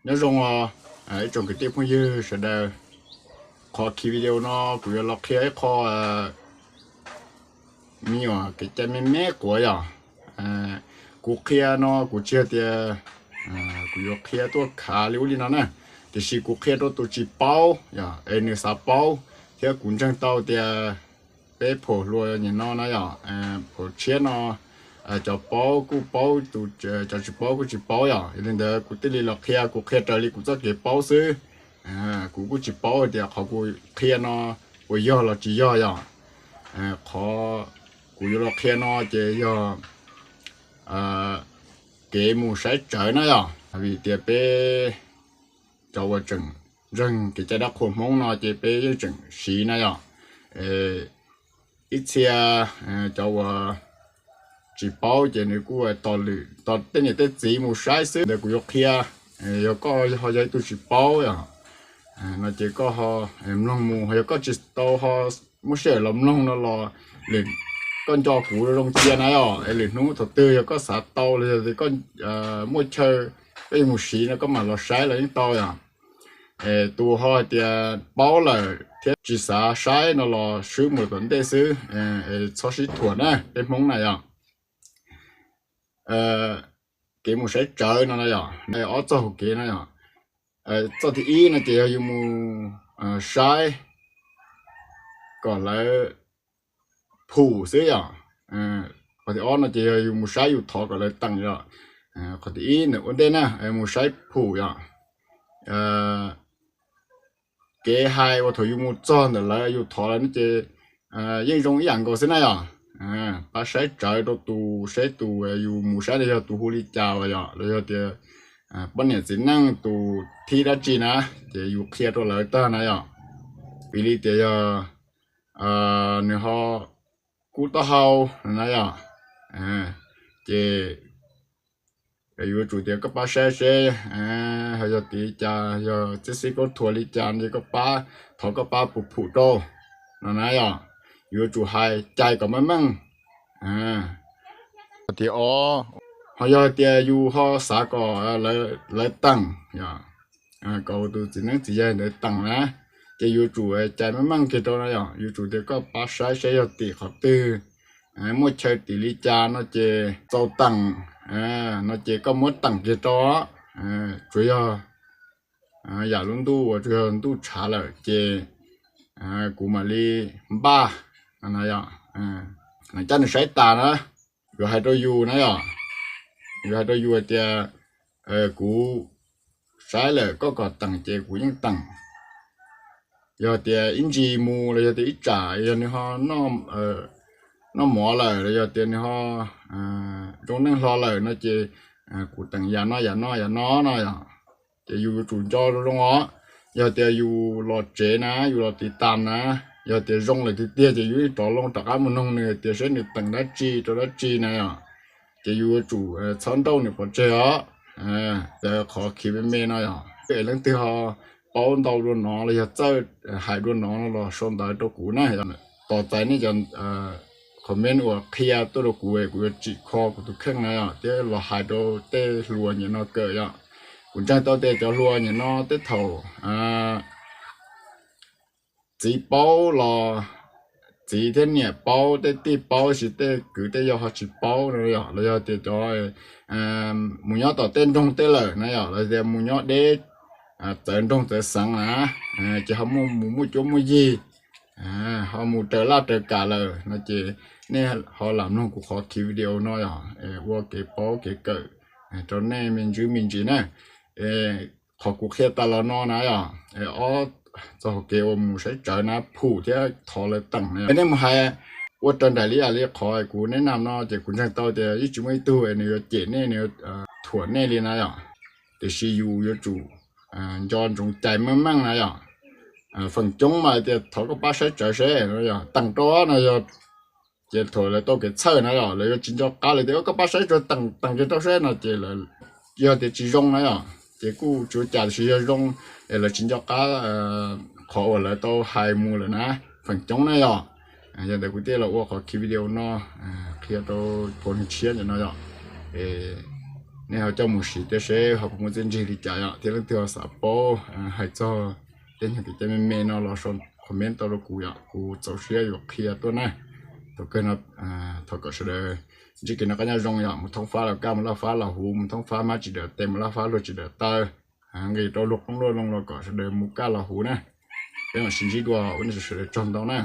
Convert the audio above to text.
Nyob zoo os, ib tsoom kwv tij phooj ywg sawv daws. Qhov khi video no kuv yuav los qhia ib qho me nyuam kev cai me me quav yom. Kuv qhia no kuv tsis yog tias kuv yuav qhia tuaj khav li ub li no na, tiam sis kuv qhia rau tus tsis paub yom, es nws xav paub, thiab kuv ntseeg tau tias peb phaum hluas nyem no na yom, phaum tshiab no cov paub kuj paub, cov tsis paub kuj tsis paub yom. Yog li ntawd kuv thiaj li los qhia, kuv qhia raws li kuv txoj kev paub xwb. Kuv kuj tsis paub tias qhov kuv qhia no puas yog los tsis yog yom. Qhov kuv yuav los qhia no ces yog kev mus saib tsawv na yom, vim tias peb cov uas tseem ntseeg kev cai dab qhuas Hmoob no ces peb yeej tseem siv na yom. Ib txhia cov uas tsis paub ces nws kuj tos lwm, tos tej niam tej txiv mus saib xwb. Ntawd kuv yuav qhia, yog koj ho yog ib tug tsis paub yom, no ces koj ho mloog mus, yog koj tsis tau ho muaj sij hawm los mloog no los, koj nco kuv zoo cia na yom, es lwm hnub thaum twg yog koj xav tau los yog koj muaj chaw koj yuav mus siv no koj mam los saib los yeej tau yom. Tus ho hais tias paub lawm thiab tsis xav saib no los swb mus tom ntej xwb, txhob sib thuam na peb Hmoob na yom. Kev mus saib tsawv no na yom, ob txoj hauv kev no yom. Txoj thib ib no ces yog yus mus saib kom lawv phum xwb yom. Qhov thib ob no ces yog yus mus saib yus thov kom lawv teem yom. Qhov thib ib ntawm ua ntej na, mus saib phum yom. Kev hais uas thaum yus mus txog ntawm lawv yus thov lawv no ces yeej zoo ib yam nkaus xwb na yom. Pab saib tsawv rau tus, saib tus yus mus saib los yog tus hu li cas los yom, los yog tias poj niam txiv neej tus thib dab tsi na, ces yus qhia rau lawv tag na yom. Piv li tias yog nws ho kub taub hau na yom, ces yuav tsum tias koj pab saib seb ho yog tim li cas, yog txib xib kaub thuas li cas ces koj pab, thov koj pab phum phum rau no na yom. Yuav tsum hais cais kom meej meej. Qhov thib ob, ho yog tias yus ho xav kom lawv teem yom, kom tus txiv neeb txiv yaig ntawd teem na, ces yuav tsum cais meej meej kiag rau na yom. Yuav tsum tias koj pab saib saib yog tim qhov twg, muaj chaw tim li cas no ces txaus teem no ces koj muab teem kiag rau. Tsuas yog yam lub ntuj uas tsuas yog ntuj tshav lawm ces kuv mam li npaj no na yom. Caj nws saib tas na, yuav hais rau yus na yom, yuav hais rau yus hais tias kuv saib lawm koj kom teem ces kuv yeej teem. Yog tias ib ntsis mus los yog tias ib tsam yog nws ho noj mov lawm los yog tias nws ho zoo neej hlo lawm no ces kuv teem yam no yam no yam no no yom. Ces yus yuav tsum nco zoo zoo os. Yog tias yus los tsev na, yus los tiv tas na, yog tias zoo lawm tiag tiag ces yus yeej rov loo rov qab mus noog nws tias saib nws teem dab tsi rau dab tsi na yom. Ces yus yuav tsum txhob nrauj nws pov tseg os. Qhov khiv me me no yom, es leej twg ho paub ntau dua no los yog txawj hais dua no no los sau ntawv rau kuv na. Tos txais nej cov comment uas qhia tuaj rau kuv, kuv yuav tsim kho kuv tus kheej na yom, thiab los hais rau tej hluas nyem no kawm yom. Kuv ntseeg tau tias cov hluas nyem no tej thaum txiv paub los txiv thiab niam paub, tej tij paub, tab sis tej kwv tej yau ho tsis paub no yom. Los yog tias cov mus nyob tom tej nroog tej lawm na yom, los tias mus nyob deb txawv nroog txawv xeev na, ces ho muaj mus muaj cuab muaj yig, ho mus raws laj raws kam lawm no ces nej ho lam mloog kuv qhov khiv video no yom, ua kev paub kev kawm rau nej me ntsis me ntsis na. Qhov kuv qhia tas los no na yom, ob txoj hauv kev uas mus saib tsawv na, phum thiab thov lawv teem na yom. Nej mus hais ua raws nraim li yam li qhov kuv neb nam no ces kuv ntseeg tau tias yeej tsis muaj ib tug nws yuav cem nej, nws yuav thuam nej li na yom. Tiam sis yus yuav tsum nco ntsoov cais meej meej na yom. Feem coob mas tias thov koj pab saib tsawv seb, teem rau no yog ces thaum lawv tau kev txhawj na yom, lawv yuav tsis nco qab, lawv tias koj pab saib tsawv, teem kiag rau seb no ces yog tias tsis zoo na yom, ces kuj tsis ua cas, tiam sis yog zoo es lawv tsis nco qab qhov uas lawv tau hais mus lawm na, feem coob na yom. Yog ntawd kuv thiaj los ua qhov khiv video no qhia rau phaum neeg tshiab ntawm no yom. nej ho coj mus siv thiab seb ho puas muaj txiaj ntsig li cas yom. Thiab leej twg ho xav paub hais txog tej nyuag kev cai me me no los sau comment tau rau kuv yom, kuv txaus siab yuav qhia tuaj na. Thaum kawg no thov kom sawv daws ntsib kev noj qab nyob zoo yom, mus thoob fab los kaj mus laj fab los huv, mus thoob fab mab tsis dawm tes mus laj fab luag tsis dawm taw, nqis rau luag qoob luag loo los kom sawv daws mus kaj los huv na. Peb mam sib ntsib dua, ua nej sawv daws tsaug ntau na.